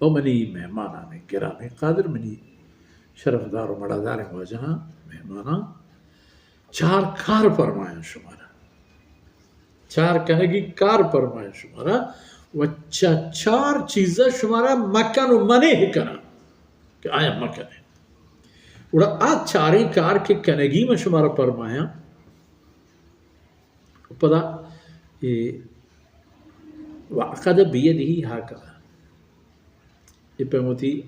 او منی مہمانان گرامی قادر، منی شرفدار و مڑاداریں واجہاں، مہماناں، چار کار پرمایاں شمارا۔ چار کنگی کار پرمایاں شمارا و چہ چار چیزا شمارا مکن و منع کناں کہ آیا مکنے۔ گڑا آ چاریں کار کہ کنگی من شمارا پرمایاں، پدا اے وعقد بیدہ ہکذا، اے پیم وتی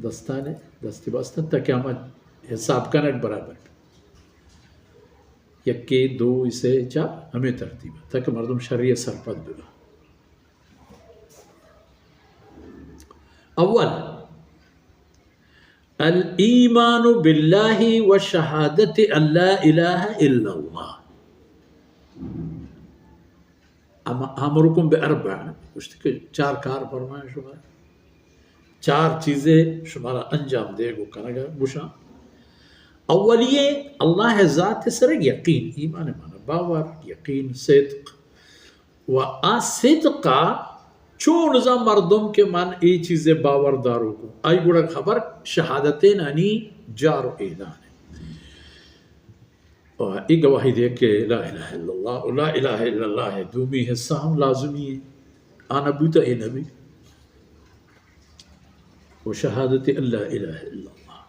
دستانے، دستی بستن تاکہ ہما حساب کنگ برابر بی۔ یکے، دو، سے، چار، ہمے ترتیب تاکہ مردم شری سرپد ببا۔ اول، الایمان باللہ و شہادت ان لا الہ الا اللہ۔ اما امرکم باربع، گوشت کہ چار کار پرمایاں شمارا، چار چیزے شمارا انجام دیگ و کنگا گوشاں۔ اولیے، اللہ ذات سر یقین، ایمان مانا باور، یقین، صدق، و آ صدقا چون زان مردم کہ من اے چیزے باور داروکوں، آئی گڑا خبر شہادتینانی جار و اعلان۔ و اے گواہی دے کہ لا الہ الا اللہ، و لا الہ الا اللہ دومی حصہ ہم لازمی ہے، آ نہ بوتا اے نبی۔ و شہادت ان لا الہ الا اللہ۔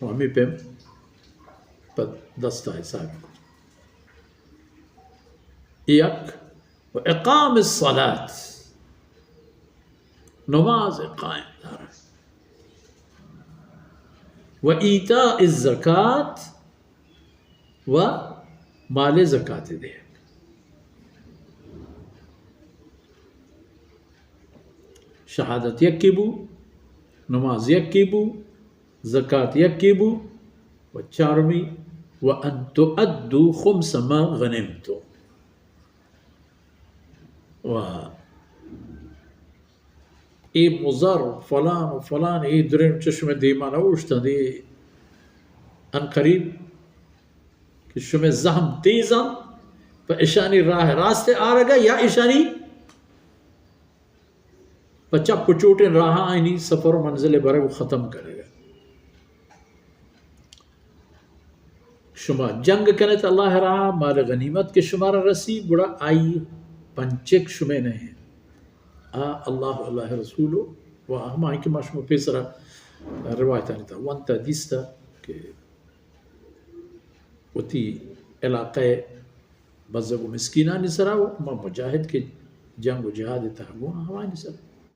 و ہمیں پہ پد دستا حساب کو۔ یک، و اقام الصلاة، نماز قائم دارگ، و ایتاء الزکاة، و مال زکات دیگ۔ شہادت یکی بو، نماز یکی بو، زکات یکی بو، و چارمی، و ان تؤدوا خمس ما غنمتم۔ و اے مزر فلان و فلان، اے درین چشم دیما نہ اوشتن، اے ان قریب کہ شمے زہم تیز انت پہ اشانی راہ راست آرگا یا اشانی پہ چپ و چوٹیں راہاں آئینی سفر و منزل برگ و ختم کنگا۔ شما جنگ کنت اللہ راہ، مال غنیمت کہ شمارا رسی، گڑا آئی پنچک شمے نہ انت۔ آ اللہ و اللہ رسول و ہمائی کہ ما شما پیسرا روایتانی تا ونتا دیستا کہ وتی علاقہ بزگ و مسکینانی سرا و ما مجاہد کہ جنگ و جہاد تہا گون ہمائی سرا۔